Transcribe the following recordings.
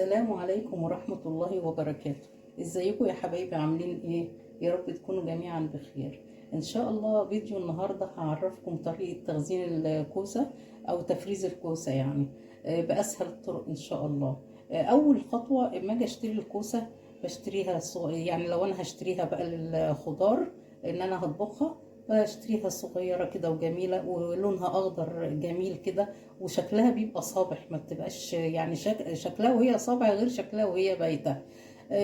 السلام عليكم ورحمة الله وبركاته. ازيكم يا حبايبي؟ عاملين ايه؟ يا رب تكونوا جميعا بخير ان شاء الله. فيديو النهاردة هعرفكم طريقة تخزين الكوسة او تفريز الكوسة يعني باسهل الطرق ان شاء الله. اول خطوة اما اجي اشتري الكوسة بشتريها يعني لو انا هشتريها بقى للخضار ان انا هطبخها، بشتريها صغيرة كده وجميلة ولونها اخضر جميل كده، وشكلها بيبقى صابح، ما بتبقاش يعني شكلها وهي صابحة غير شكلها وهي بايتة.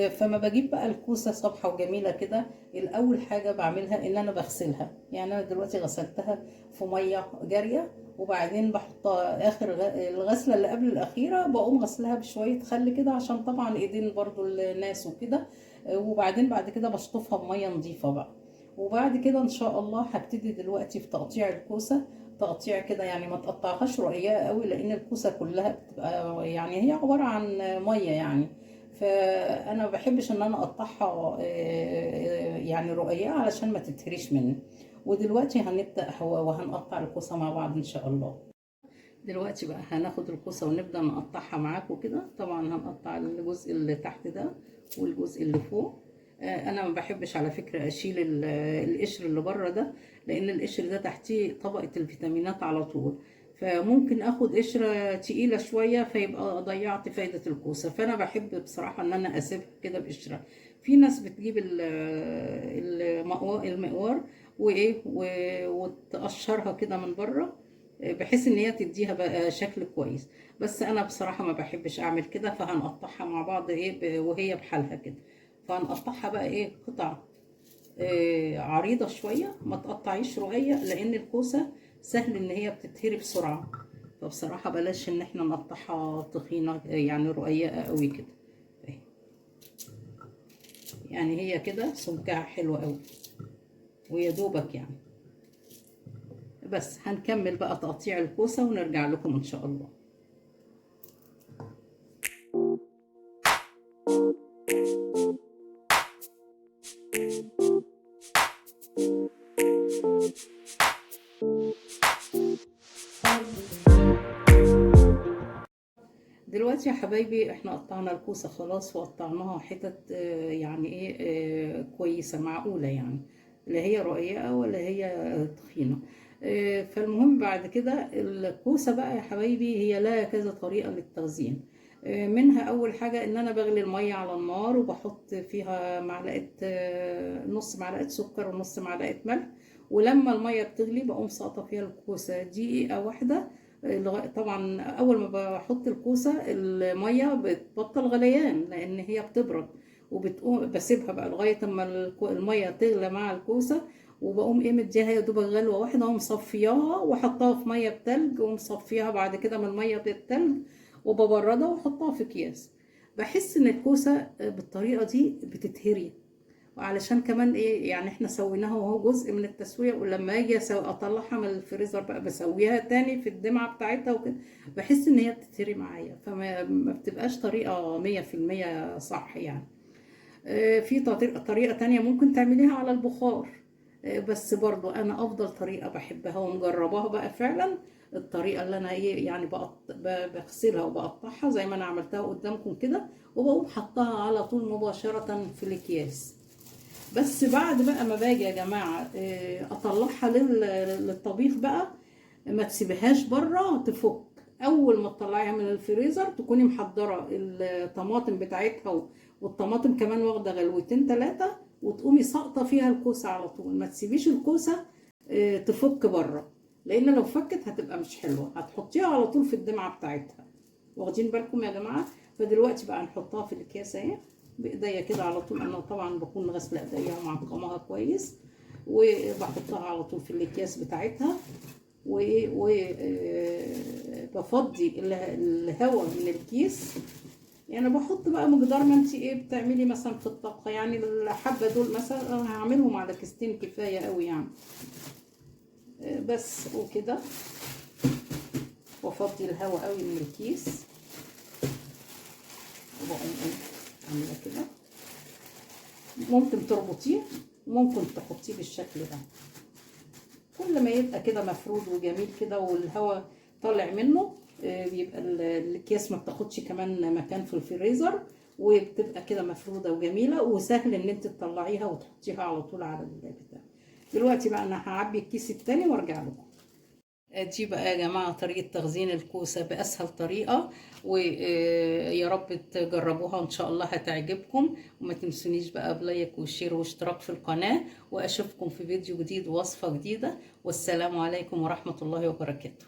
فما بجيب بقى الكوسة صابحة وجميلة كده، الأول حاجة بعملها إن أنا بغسلها. يعني أنا دلوقتي غسلتها في مية جارية، وبعدين بحطها آخر الغسلة اللي قبل الأخيرة بقوم غسلها بشوية خل كده، عشان طبعا إيدين برضو الناس وكده. وبعدين بعد كده بشطفها بمية نظيفة بقى. وبعد كده إن شاء الله هبتدي دلوقتي في تقطيع الكوسة، تقطيع كده يعني ما تقطعهاش رقيقة قوي، لأن الكوسة كلها بتبقى يعني هي عبارة عن مية يعني، فأنا ما بحبش إن أنا أقطعها يعني رقيقة علشان ما تتهريش مني. ودلوقتي هنبدأ وهنقطع الكوسة مع بعض إن شاء الله. دلوقتي بقى هناخد الكوسة ونبدأ نقطعها معاكم كده. طبعا هنقطع الجزء اللي تحت ده والجزء اللي فوق. انا ما بحبش على فكرة اشيل القشر اللي بره ده، لان القشر ده تحتيه طبقة الفيتامينات على طول، فممكن اخد قشرة تقيلة شوية فيبقى ضيعت فايدة الكوسة. فانا بحب بصراحة ان انا اسيبها كده بقشرة. في ناس بتجيب المقوار وتقشرها كده من بره بحيث ان هي تديها بقى شكل كويس، بس انا بصراحة ما بحبش اعمل كده. فهنقطعها مع بعض وهي بحالها كده. فهنقطعها بقى قطع عريضة شوية، ما تقطعيش رقيق لان الكوسة سهل ان هي بتتهري بسرعة، فبصراحة بلاش ان احنا نقطعها تخينة يعني رقيقة قوي كده. يعني هي كده سمكها حلو قوي ويا دوبك يعني. بس هنكمل بقى تقطيع الكوسة ونرجع لكم ان شاء الله. دلوقتي يا حبايبي احنا قطعنا الكوسة خلاص، وقطعناها حتت يعني كويسة معقولة يعني، لا هي رقيقة ولا هي تخينة. فالمهم بعد كده الكوسة بقى يا حبايبي هي لها كذا طريقة للتخزين. منها أول حاجة إن أنا بغلي المية على النار وبحط فيها نص معلقة سكر ونص معلقة ملح، ولما المية بتغلي بقوم ساقطة فيها الكوسة دقيقة واحدة. طبعا أول ما بحط الكوسة المية بتبطل غليان لأن هي بتبرد، وبتقوم بسيبها بقى لغاية أما المية تغلى مع الكوسة، وبقوم مديها يا دوبك غلوة واحدة ومصفياها وحطها في مية بتلج، ومصفيها بعد كده من مية بالتلج وببردها وحطها في اكياس. بحس ان الكوسة بالطريقة دي بتتهري، وعلشان كمان يعني احنا سويناها وهو جزء من التسوية، ولما اجي اطلعها من الفريزر بقى بسويها تاني في الدمعة بتاعتها وكده، بحس ان هي بتتهري معايا، فما بتبقاش طريقة مية في المية صح يعني. في طريقة تانية ممكن تعمليها على البخار، بس برضو انا افضل طريقة بحبها ومجرباها بقى فعلا الطريقة اللي انا يعني بغسلها وبقطعها زي ما انا عملتها قدامكم كده، وبقوم حطها على طول مباشرة في الاكياس. بس بعد بقى ما باجي يا جماعة، اطلعها للطبيخ بقى، ما تسيبهاش بره تفك. اول ما تطلعيها من الفريزر تكوني محضرة الطماطم بتاعتها والطماطم كمان واخدة غلوتين تلاتة، وتقومي ساقطة فيها الكوسة على طول. ما تسيبيش الكوسة، تفك بره، لان لو فكت هتبقى مش حلوة، هتحطيها على طول في الدمعة بتاعتها. واخدين بالكم يا جماعة؟ فدلوقتي بقى نحطها في الاكياس اهي بايديا كده على طول. انا طبعا بكون غاسله ايديا ومعقماها كويس، وبحطها على طول في الاكياس بتاعتها، بفضي الهواء من الكيس. يعني بحط بقى مقدار ما انت بتعملي مثلا في الطبخه، يعني الحبه دول مثلا انا هعملهم على كيستين كفايه قوي يعني. بس وكده، وافضي الهواء قوي من الكيس، وبقوم عامله كده. ممكن تربطيه وممكن تحطيه بالشكل ده، كل ما يبقى كده مفرود وجميل كده والهواء طالع منه بيبقى الاكياس ما بتاخدش كمان مكان في الفريزر، وبتبقى كده مفروده وجميلة، وسهل ان انت تطلعيها وتحطيها على طول على البتاع. دلوقتي بقى انا هعبي الكيس التاني وارجع لكم. دي بقى يا جماعة طريقة تخزين الكوسة بأسهل طريقة، ويا رب تجربوها وإن شاء الله هتعجبكم. وما تنسونيش بقى ب like و share واشتراك في القناة، وأشوفكم في فيديو جديد ووصفة جديدة. والسلام عليكم ورحمة الله وبركاته.